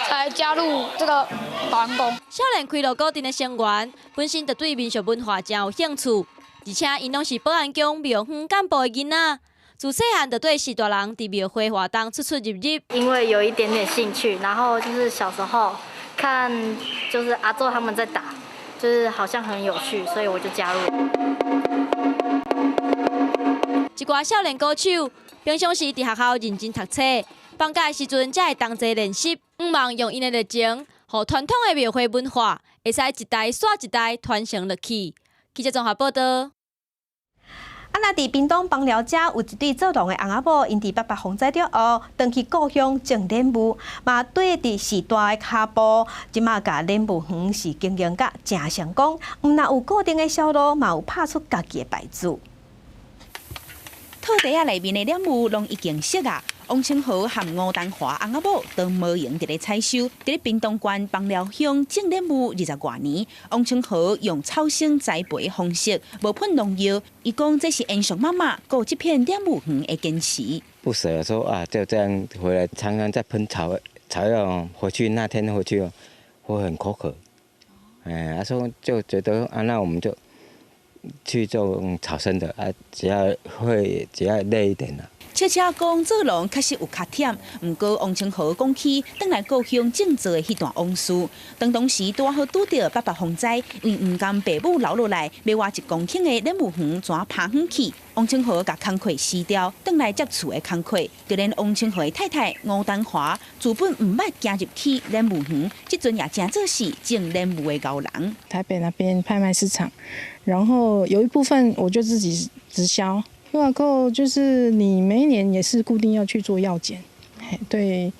才加入這個保安宮。少年開鑼鼓陣的成員本身就對民俗文化誠有興趣，而且𪜶攏是保安宮廟方幹部的囡仔，自細漢就對序大人佇廟會活動出出入入。因為有一點點興趣，然後就是小時候看就是阿祖他們在打，就是好像很有趣，所以我就加入。一寡少年鼓手平常時佇學校認真讀冊，放假的時陣才會同齊練習，向望用𪜶的熱情，予傳統的廟會文化會使一代紲一代傳承落去。記者綜合報導。啊，若佇屏東枋寮遮有一對做農的翁仔某，𪜶佇八八風災了後，轉去故鄉種蓮霧，嘛綴佇序大的跤步，這馬共蓮霧園是經營甲誠成功，毋但有固定的銷路，嘛有拍出家己的牌子。套袋仔內面的蓮霧攏已經熟啊！王清河和吳丹華翁仔某都無閒佇咧採收，佇咧屏東縣枋寮鄉種蓮霧20外年。王清河用草生栽培方式，無噴農藥。伊講這是延續媽媽顧這片蓮霧園的堅持。不捨說啊，就這樣回來，常常在噴草草藥。回去那天回去哦，會很口渴，哎，啊所以就覺得啊，那我們就去做草生的啊，只要會只要累一點啦。悄悄講做農確實有較忝，毋過王清河講起轉來故鄉種作的彼段往事，當時拄好拄著八八風災，因為毋甘爸母留落來，欲挖1公頃的蓮霧園怎拋遠去？王清河共工課辭掉，轉來接厝的工課。就連王清河的太太吳丹華，自本毋捌行入去蓮霧園，這陣也成做是種蓮霧的高人。台北那邊拍賣市場，然後有一部分我就自己直銷。QR code 就是你每一年也是固定要去做藥檢，對，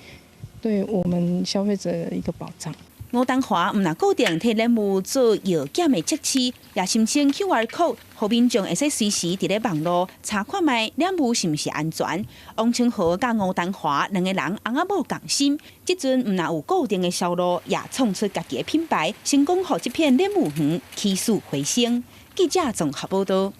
對我們消費者一個保障。吳丹華毋但固定替蓮霧做藥檢的測試，也申請 QR code，予民眾會使隨時佇咧網路查看覓蓮霧是毋是安全。王清河佮吳丹華兩个人翁仔某仝心，這陣毋但有固定的銷路，也創出家己的品牌，成功予這片蓮霧園起死回生。記者綜合報道。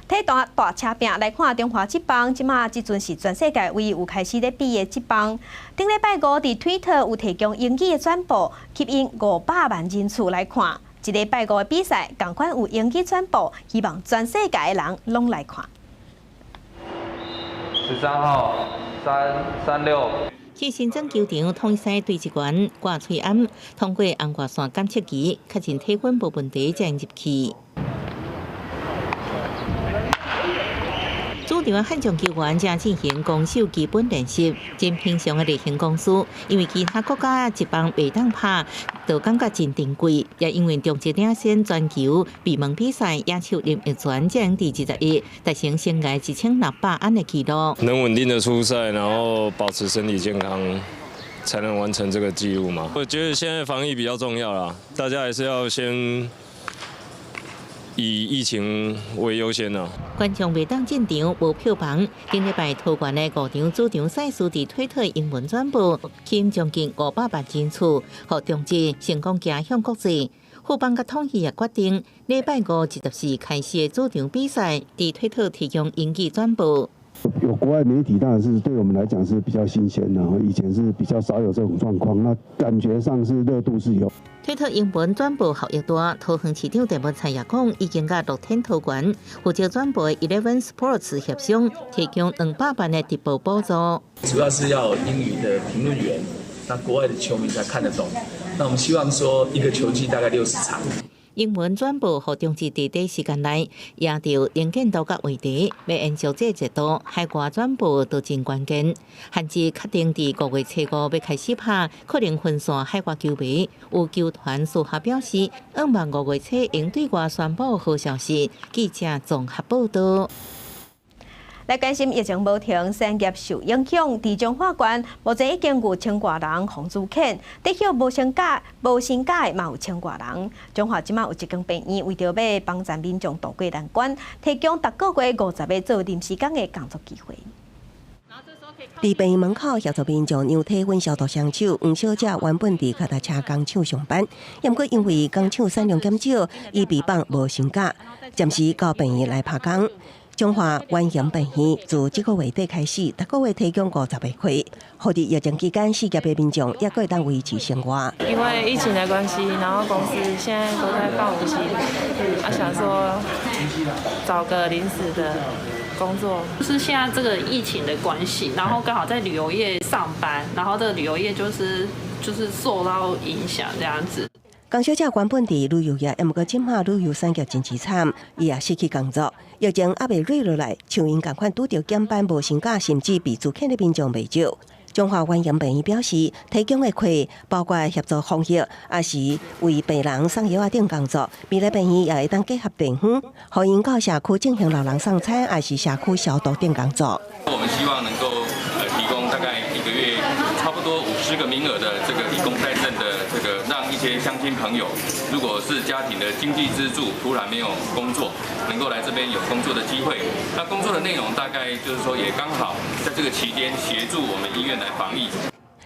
體壇大車拼來看，中華職棒這馬這陣是全世界唯一有開始咧比的職棒。頂禮拜五佇推特有提供英語的轉播，吸引500萬人次來看。這禮拜五的比賽，仝款有英語轉播，希望全世界的人攏來看。13號，336。去新莊球場統一賽對職員掛喙罨，通過紅外線檢測儀確認體溫無問題，才入去。主場的悍將球員正進行攻守基本練習，真平常的例行公事。因為其他國家職棒袂當拍，就感覺真珍貴。也因為中職領先全球閉門比賽，野手林奕全將佇21達成生涯1600安的紀錄。能穩定的出賽，然後保持身體健康，才能完成這個紀錄嘛。我覺得現在防疫比較重要啦，大家還是要先以疫情為優先啊！觀眾袂當進場，無票房。頂禮拜桃園的五場主場賽事佇推特英文轉播，吸引將近500萬人次，予中職成功行向國際。富邦佮統一也決定，禮拜五24開始的主場比賽，佇推特提供英語轉播。有國外媒體當然是對我們來講是比較新鮮的，以前是比較少有這種狀況，那感覺上是熱度是有。推特英文轉播效益大，桃園市長鄭文燦也講，已經佮樂天桃園負責轉播 Eleven Sports 協商，提供200萬的直播補助。主要是要英語的評論員，那國外的球迷才看得懂。那我們希望說一個球季大概60場。英文轉播予中職佇短時間內贏著能見度佮話題，欲延續這熱度，海外轉播都真關鍵。限制確定佇5月初五欲開始拍，可能分散海外球迷。有球團私下表示，向望5月初會對外宣布好消息。記者綜合報道。來關心疫情無停，產業受影響。佇彰化縣，目前已經有千外人予資遣，得予無薪假、無薪假的嘛有千外人。彰化這馬有一間病院，為著欲幫助民眾渡過難關，提供逐個月50個做臨時工的工作機會。佇病院門口協助民眾量體溫、消毒雙手。黃小姐原本佇腳踏車工廠上班，毋過因為工廠產量減少，伊被放無薪假，暫時到病院來拍工。彰化原型病院自這個月底開始，逐個月提供50個缺，予佇疫情期間失業的民眾猶閣會當維持生活。因為疫情的關係，然後公司現在都在放無薪，啊，想說找個臨時的工作。就是現在這個疫情的關係，然後剛好在旅遊業上班，然後這個旅遊業就是受到影響這樣子。江小姐原本佇旅遊業，毋過這馬旅遊產業真淒慘，伊也失去工作。疫情猶未退落來，像𪜶仝款拄著減班、無薪假，甚至被資遣的民眾袂少。彰化原型病院表示，提供的缺包括協助防疫，抑是為病人送藥仔等工作。未來病院也會當結合電方，予𪜶到社區進行老人送餐，抑是社區消毒等工作。我們希望能夠提供大概一個月差不多50個名額的這個以工代賑的這個，讓一些鄉親朋友，如果是家庭的經濟支柱突然沒有工作，能夠來這邊有工作的機會。那工作的內容大概就是說，也剛好在這個期間協助我們醫院來防疫。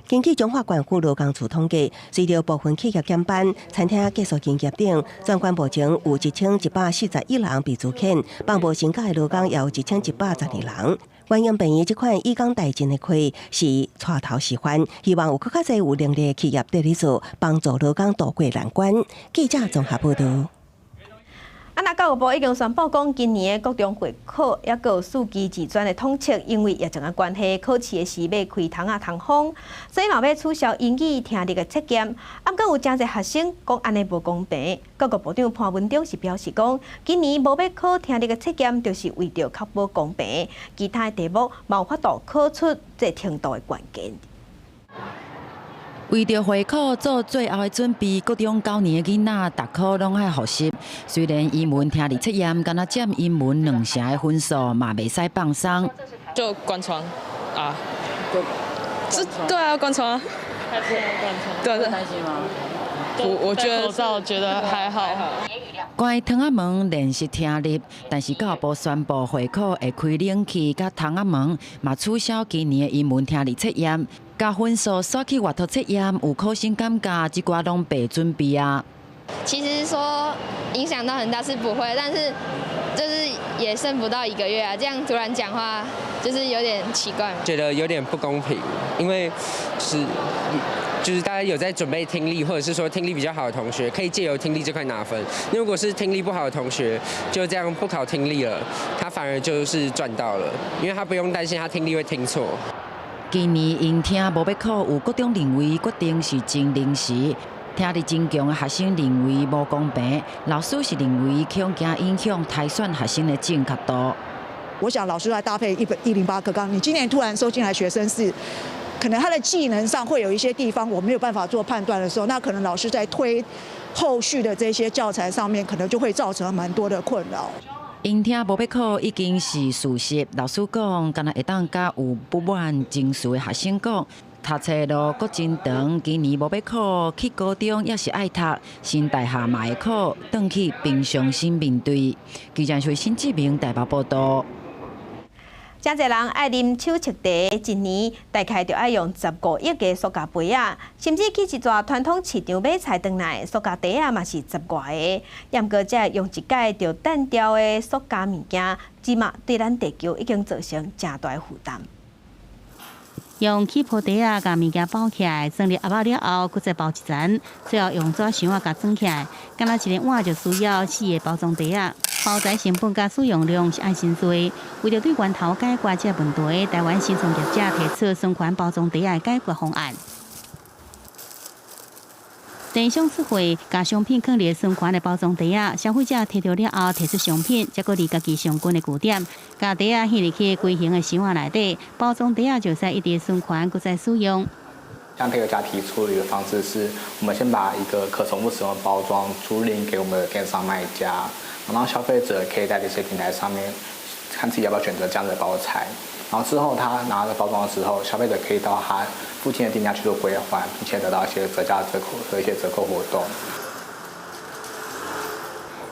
根據彰化縣府勞工處統計，隨著部分企業減班、餐廳結束營業等，全縣目前有1141人被資遣，放無薪假的勞工也有1112人。原因病院這款以工代賑的開是帶頭示範，希望有閣較濟有能力的企業綴咧做，幫助勞工渡過難關。記者綜合報導。啊，那教育部已經宣布講，今年的國中會考抑閣有四期自專的統測，因為疫情的關係，考試的時欲開窗仔通風，所以嘛欲取消英語聽力的測驗。啊，毋過有誠濟學生講按呢無公平。教育部長潘文忠是表示講，今年無欲考聽力的測驗，就是為著確保公平。其他的題目嘛有法度考出這程度的關鍵。為著會考做最後的準備，國中九年的囡仔，逐科攏愛複習。雖然英文聽力測驗，敢若佔英文2成的分數，嘛袂使放鬆。就關窗啊！這對啊，關窗。對對。擔心嗎？我覺得口罩覺得還好。關窗仔門練習聽力，但是教育部宣布會考會開冷氣佮窗仔門，嘛取消今年的英文聽力測驗。共分數刷去閱讀測驗，有考生感覺這寡攏白準備啊。其實說影響到很大是不會，但是就是也剩不到一個月啊，這樣突然講話就是有點奇怪。覺得有點不公平，因為就是大家有在準備聽力，或者是說聽力比較好的同學，可以借由聽力這塊拿分。如果是聽力不好的同學，就這樣不考聽力了，他反而就是賺到了，因為他不用擔心他聽力會聽錯。今年英聽無欲考，有國中認為決定是真臨時，聽力真強的學生認為無公平，老師是認為恐驚影響篩選學生的正確度。我想老師來搭配108課綱，你今年突然收進來學生是，可能他的技能上會有一些地方我沒有辦法做判斷的時候，那可能老師在推後續的這些教材上面，可能就會造成蠻多的困擾。英聽無欲考已經是事實，老師講，敢若會當佮有不滿情緒的學生講，讀冊路閣真長，今年無欲考，去高中也是愛讀，新大學嘛會考，轉去平常心面對。記者徐新志明台北報導。誠濟人愛啉手粟茶，一年大概就愛用15億個塑膠杯仔，甚至去一逝傳統市場買菜轉來，塑膠袋仔嘛是十外个。毋過，這用一擺就擲掉的塑膠物件，這馬對咱地球已經造成誠大的負擔。用起泡袋仔共物件包起來，裝入盒仔了後，閣再包一層，最後用紙箱仔共裝起來。敢若一个碗就需要四个包裝袋仔。包材成本佮使用量是按真濟。為著對源頭解決這个問題，台灣新創業者提出循環包裝袋仔的解決方案。電商出貨，共商品囥佇循環的包裝袋仔，消費者提著了後提出商品，才閣佇家己上近的據點，共袋仔放入去規型的箱仔內底，包裝袋仔就會使一直循環，閣再使用。像配合家提出的一個方式是，我們先把一個可重複使用的包裝租賃給我們的電商賣家，然後消費者可以在這些平台上面看自己要不要選擇這樣的包材，然後之後他拿了包裝的時候，消費者可以到他附近的店家去做歸還，並且得到一些折價折扣和一些折扣活動。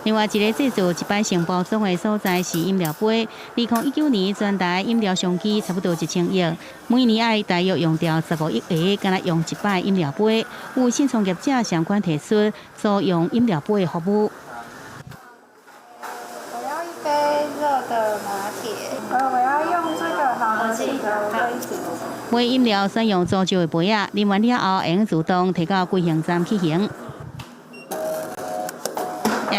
另外一个製造一擺性包裝的所在是飲料杯。2019年全台飲料商機差不多1000億，每年愛大約用掉15億个，敢若用一擺飲料杯。有新創業者相關提出租用飲料杯的服務。我要一杯熱的拿鐵。我要用這個好喝的杯子。買飲料選用租借的杯仔，啉完了後會用自動提到歸還站去還。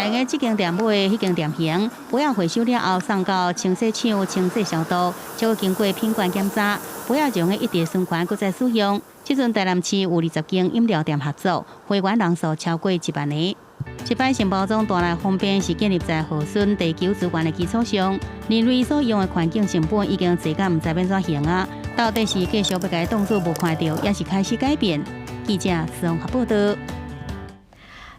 會用這間店買，彼間店還，杯仔回收了後送到清洗廠清洗消毒，再經過品管檢查，杯仔就會一直循環閣再使用。這陣台南市有20間飲料店合作，會員人數超過1萬个。一擺性包裝帶來方便，是建立在耗損地球資源的基礎上。人類所用的環境成本已經濟甲毋知欲按怎還啊！到底是繼續欲共伊當做無看著，抑是開始改變？記者綜合報導。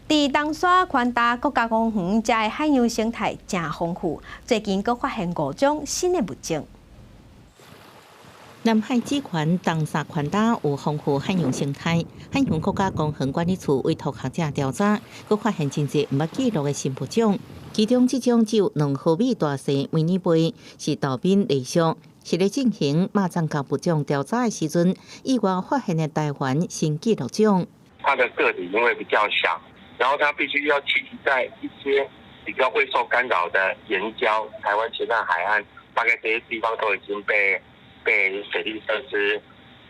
佇東沙寬大國家公園，遮的海洋生態誠豐富，最近閣發現五種新的物種。南海主權東沙寬大有豐富海洋生態，海洋國家公園管理處委託學者調查，閣發現真濟毋捌記錄的新物種。其中這種只有2毫米大細迷你杯，是豆冰麗屬。是咧進行螞蚱佮物種調查的時陣，意外發現的台灣新紀錄種。它的個體因為比較小，然後它必須要棲息在一些比較會受干擾的岩礁，台灣前段海岸大概這些地方都已經被水利設施，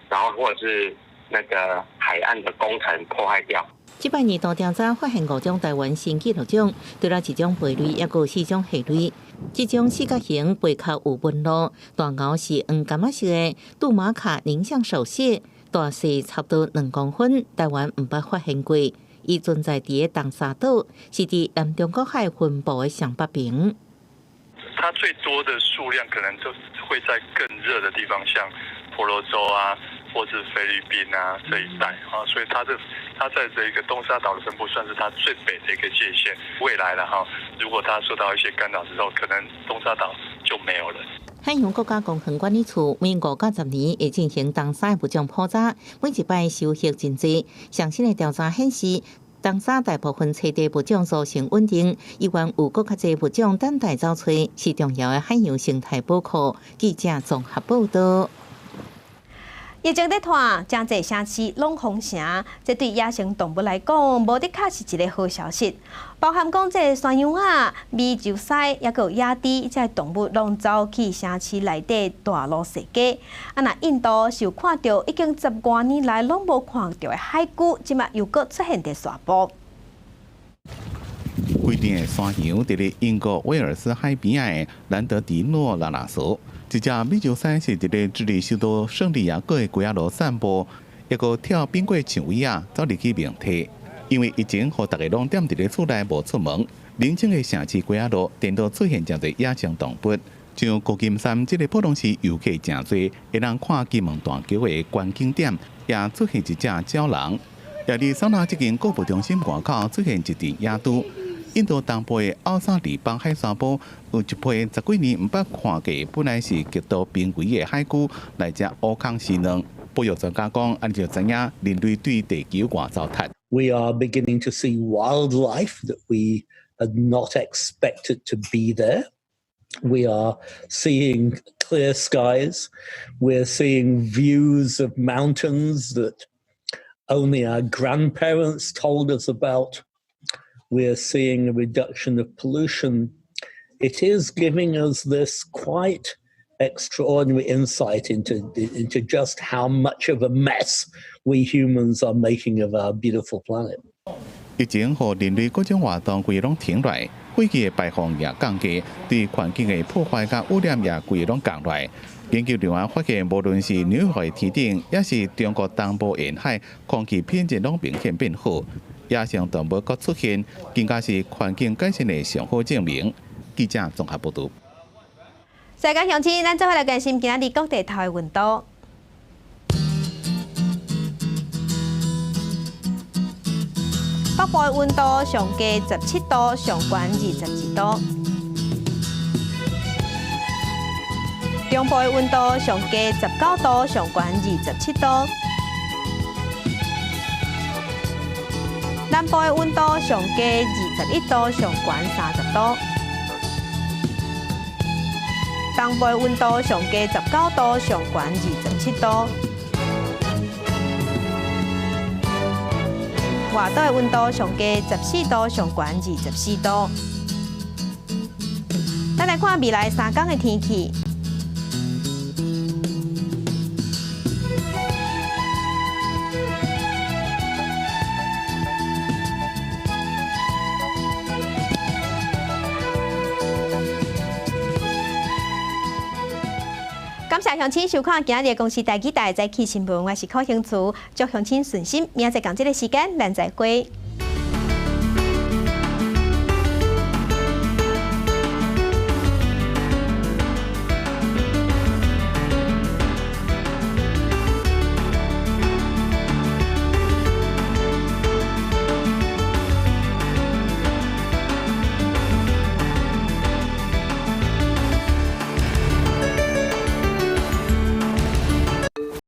然後或者是那個海岸的工程破壞掉。這擺年度調查發現五種台灣新紀錄種，除了一種貝類，抑閣有四種蝦類。這種四角形貝殼有紋路，大螯是黃柑仔色的杜馬卡寧象手蟹，大細差不多2公分，台灣毋捌發現過。伊存在佇個東沙島，是佇南中國海分布的上北邊。它最多的數量可能就會在更熱的地方，像婆羅洲啊，或是菲律賓啊這一帶啊，所以它在這個東沙島的分布算是它最北的一個界限。未來了哈，如果它受到一些干擾之後，可能東沙島就沒有了。海洋國家公園管理處每5到10年會進行東沙物種普查，每一擺收穫真濟。上新的調查顯示，東沙大部分棲地物種組成穩定，依然有閣較濟物種等待找揣，是重要的海洋生態寶庫。記者綜合報道。疫情咧拖，誠濟城市攏封城，這對野生動物來講，無的確是一个好消息。包含講這个山羊仔、美洲獅，抑閣有野豬，這動物攏走去城市內底大路踅街。啊，若印度是有看著已經十外年來攏無看著的海龜，這馬又閣出現佇沙埔。規陣的山羊佇咧英國威爾斯海邊仔的蘭德迪諾拉納斯。一隻美洲獅是佇咧智利首都聖地亞哥的街仔路散步，抑閣跳變過樹尾仔，走入去明體。因為疫情，予逐家攏踮佇咧厝內無出門，冷清的城市街仔路，顛倒出現誠濟野生動物。像舊金山這个普通時遊客誠濟，會當看金門大橋的觀景點，也出現一隻鳥人。也佇桑拿這間購物中心外口出現一陣野豬。印度東部的奧沙利邦海沙埔有一批十幾年毋捌看過，本來是極度瀕危的海龜來食烏空生卵。保育專家講，按呢就知影人類對地球偌糟蹋。 We are beginning to see wildlife that we had not expected to be there. We are seeing clear skies. We're seeing views of mountains that only our grandparents told us about. We're seeing a reduction of pollution. It is giving us this quite extraordinary insight into just how much of a mess we humans are making of our beautiful planet. 疫情予人類各種活動規攏停落來，廢氣的排放也降低，對環境的破壞佮污染也規攏降落來。研究人員發現，無論是紐約天頂，抑是中國東部沿海，空氣品質攏明顯變好。野生動物閣出現，更加是環境改善的上好證明。記者綜合報導。世界鄉親，咱做伙來關心今仔日各地頭的溫度。北部的溫度上低17度，上懸22度。中部的溫度上低19度，上懸27度。南部的溫度上低21度，上懸30度。東部的溫度上低19度，上懸27度。外島的溫度上低14度，上懸24度。咱來看未來三工的天氣。感謝鄉親收看今日的公視台語台早起新聞，我是柯興慈，祝鄉親順心。明仔載仝這个時間，咱再會。